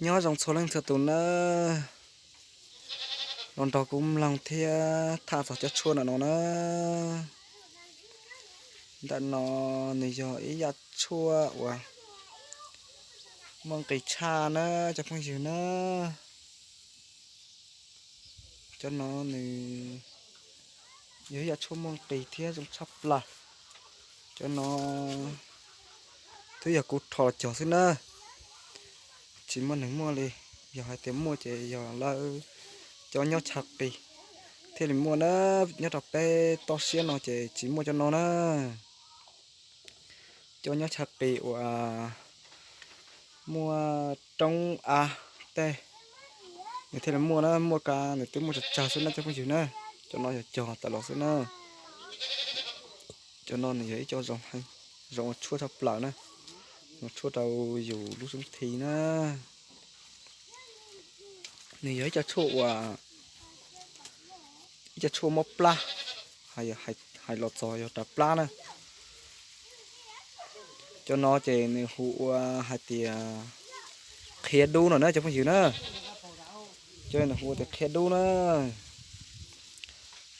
Nyob zoo txhua leej txhua tus na, los nrog kuv mloog thiab tham txog cov tshuaj ntawm no na. Ntawm no nws yog ib yam tshuaj uas muaj nqis tshaj na cov phooj ywg na. Cov no nws yog ib yam tshuaj muaj nqis thiab zoo tshaj plaws. Cov no twb yog kuv rho los cog xwb na, tsis muaj neeg muaj li. Yog hais tias muaj ces yog lawv cov nyob chaw qis thiaj li muaj na, nyob rau peb toj siab no ces tsis muaj cov no na. Cov nyob chaw qis uas muaj roob av tej nws thiaj li muaj na, muaj kab nws twb muaj tsawg tsawg xwb na cov phooj ywg na. Cov no yog cog tawm los xwb na. Cov no nws yog ib co zoo heev, zoo ua tshuaj tshaj plaws na, zoo tshuaj rau yus lub xub thi na. Nws yog ib co tshuaj uas, ib co tshuaj mob plab, hais los txog yog raws plab na. Cov no ces nws hu ua hais tias qhia dub no na cov phooj ywg na. Cov nws hu ua tias qhia dub na.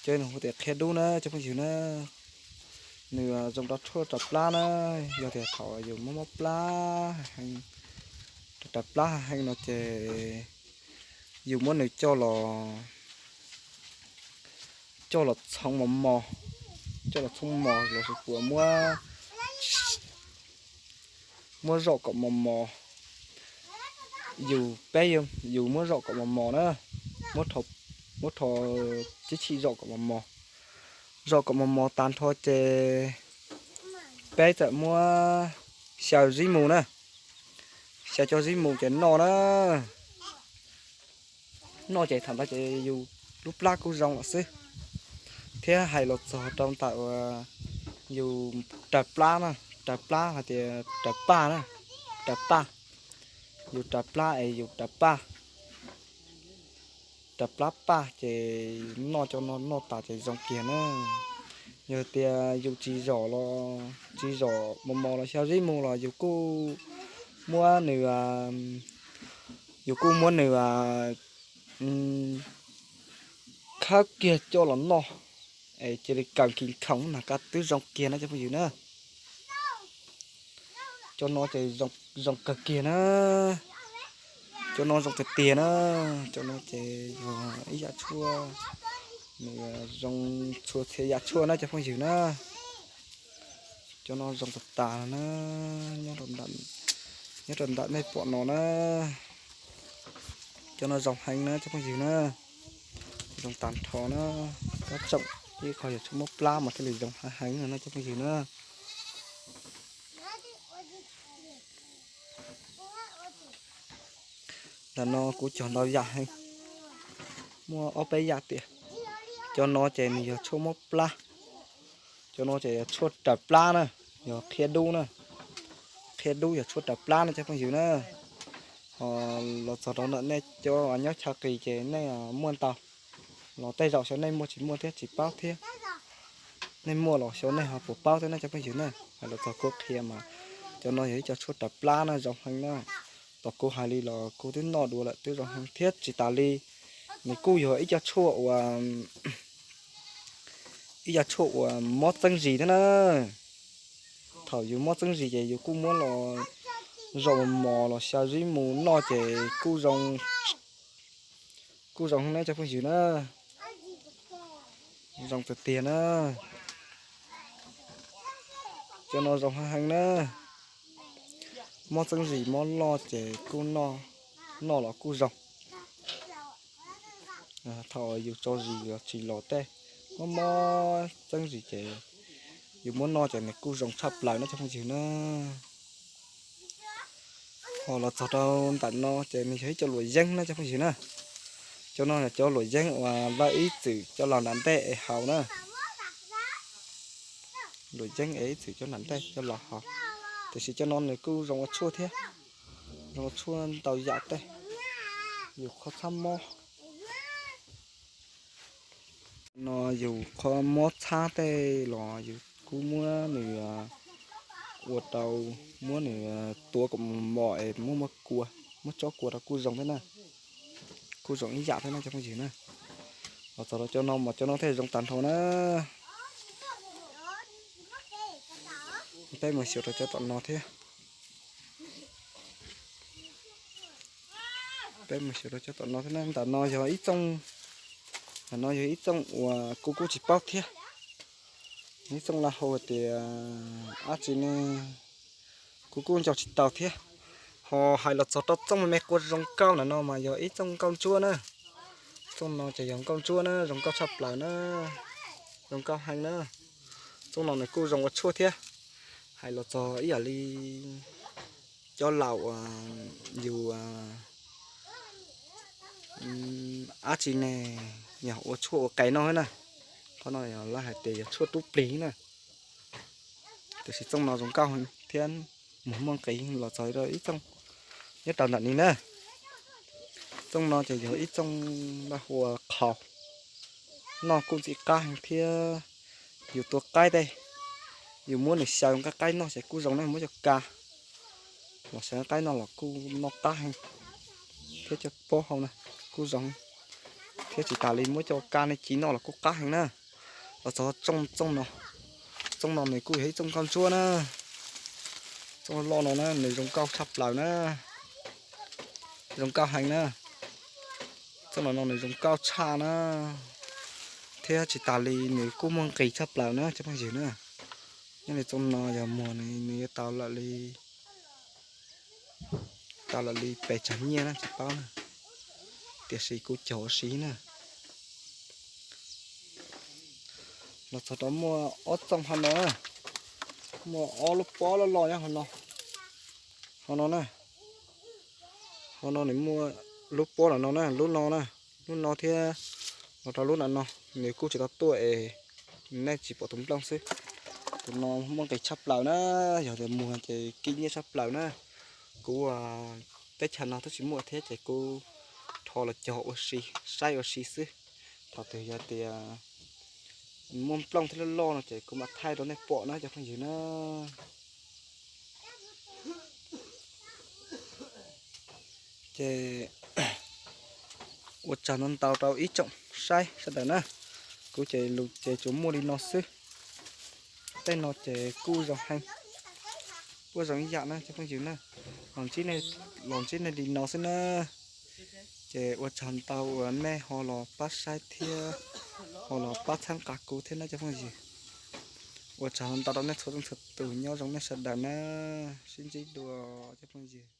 Cov nws hu tias qhia dub na cov phooj ywg na. Nws zoo rau tshuaj raws plab na. Yog tias thaum yus mob mob plab heev, raws plab heev no ces yus muab nws coj los, coj los txhoov mos mos, coj los txhoov mos los sis puas muab, muab zom kom mos mos. Yus peb yus muab zom kom mos mos na, muab rho tib chim zom kom mos mos. Zom kom mos mos tas nrho ces peb txawm muab xyaw zib mu na, xyaw cov zib mu ces noj na. Noj ces thaum ntawd ces yus lub plab kuj zoo lawm xwb. Thiab hais los txog rau ntawm uas yus raws plab na, raws plab hais tias raws paj na, raws paj, yus raws plab es yus raws paj, raws plab paj ces noj cov no noj tas ces zoo kiag na. Yog tias yus tsis zom los, tsis zom mos mos los xyaw zib mu los yus kuj muab nws, yus kuj muab nws khawb kiag coj los noj, es cia li kaw kis khoom na kab twb zoo kiag na cov phooj ywg na. Cov no ces zoo kawg kiag na. Cov no zoo tiag tiag na. Cov no ces yog ib yam tshuaj, nws zoo txhua txhia yam tshuaj na cov phooj ywg na. Cov no zoo tas tas na, nyob rau ntawm nej pom no na. Cov no zoo heev na cov phooj ywg na, zoo tag nrho na. Tab tsoom ib qho yog tshuaj mob plab mas thiaj li zoo heev heev no na cov phooj ywg na. Ntawm no kuv cog ntau yam heev, muaj ob peb yam tias. Cov no ces nws yog tshuaj mob plab, cov no ces yog tshuaj raws plab na, yog qhia dub na. Qhia dub yog tshuaj raws plab na cov phooj ywg na. Ho los txog rau ntawm nej cov nyob chaw qis ces nej muaj ntau los tej zaum xyov nej muaj tsis muaj thiab tsis paub thiab. Nej muaj los xyov nej ho puas paub thiab na cov phooj ywg na. Hais los txog kuv qhia mas cov no yog ib co tshuaj raws plab na zoo heev na. Tom kuv hais li los kuv twb noj dua lawm twb zoo heev thiab tsis tas li, nws kuj yog ib co tshuaj uas, ib co tshuaj uas mob txeeb zis thiab na. Thaum yus mob txeeb zis ces yus kuj muab los zom mos mos los xyaw zib mu noj ces kuj zoo, kuj zoo heev na cov phooj ywg na. Zoo tiag tiag na. Cov no zoo heev heev na. Mob txeeb zis mob loj ces kuj noj los kuj zoo. Thaum yus tso zis los tsis los tej, mob mob txeeb zis ces yus muab noj ces nws kuj zoo tshaj plaws na cov phooj ywg na. Ho los txog rau ntawm no ces nws yog ib co luam yeeb na cov phooj ywg na. Cov no yog cov luam yeeb uas lawv ib txwm coj los nram ntej es haus na. Luam yeeb es ib txwm coj nram ntej coj los haus. Tiam sis cov no nws kuj zoo ua tshuaj thiab, zoo ua tshuaj ntau yam tej. Yus qhov txhab mob, no yus qhov mob txhab tej los yus kuj muab nws ua rau, muab nws tuav kom mos mos es muab muab kua. Muab tsob kua rau kuj zoo thiab na. Kuj zoo ib yam thiab na cov phooj ywg na. Los txog rau cov no mas cov no thiaj zoo tag nrho na. Peb mus xyuas rau cov tom no thiab. Peb mus xyuas rau cov tom no thiab na. Ntawm no yog ib txooj, ntawm no yog ib txooj uas kuv kuj tsis paub thiab. Ib txooj laj hau tias dab tsi ne, kuv kuj nco tsis tau thiab. Ho hais los txog rau txooj me me kua zoo nkauj ntawm no mas yog ib txooj nkauj ntsuab na. Txooj no ces yog nkauj ntsuab na, zoo nkauj tshaj plaws na, zoo nkauj heev na. Txooj no nws kuj zoo ua tshuaj thiab. Hais los txog ib yam li cov laus uas yus dab tsi ne, yog ua tshuaj ua qe noj na. Qhov no lawv hais tias yog tshuaj rub plig na. Tiam sis txooj no zoo nkauj thiab, mus muaj nqis los txog rau ib txooj nyob rau ntawm ni na. Txooj no ces yog ib txooj laj hu ua qhaus, noj kuj ntxim qab heev thiab. Yus tua qaib tej, yus muab nws xyaw nqa qaib noj ces kuj zoo na, muab coj ka los xyaw nqa qaib noj los kuj noj qab heev. Thiab cov pob hau na kuj zoo, thiab tsis tas li muab coj ka nej ci noj los kuj qab heev na. Los txog txooj, txooj no, txooj no nws kuj yog ib txooj nkauj ntsuab na. Txooj loj no na nws zoo nkauj tshaj plaws na, zoo nkauj heev na. Txooj no no nws zoo nkauj tshaj na, thiab tsis tas li nws kuj muaj nqis tshaj plaws na cov phooj ywg na. Nyob li txooj no yog muag nws yuav tau lawm li, tau lawm li pes tsawg nyiaj na tsis paub na, tiam sis kuj cog ua si na. Los txog rau muaj ob txooj hauv no, muaj ob lub pob loj loj nyob hauv no, hauv no na. Hauv no nws muaj lub pob ntawm no na, lub no na, lub no thiab los rau lub ntawm no, nws kuj tsis tau tuaj es nej tsis pom tus nplooj xwb. Tus no muaj nqis tshaj plaws na, yog tias muag ces kim nyiaj tshaj plaws na. Kuv teb chaws no twb tsis muaj thiab ces kuv rho los cog ua si, saib ua si xwb. Thaum twg yog tias muaj nplooj thiab loj loj no ces kuv mam thaij rau nej pom na cov phooj ywg na. Ces ua tsaug ntau ntau rau ib tsoom saib sawv daws na. Kuv ces lus ces tsuas muaj li no xwb. Tej no ces kuj zoo heev, kuj zoo ib yam na cov phooj ywg na. Los ntsib nej li no xwb na. Ces ua tsaug ntau uas nej ho los pab saib thiab ho los pab txhawb nqa kuv thiab na cov phooj ywg. Ua tsaug ntau rau nej txhua leej txhua tus, nyob zoo nej sawv daws na. Sib ntsib dua cov phooj ywg.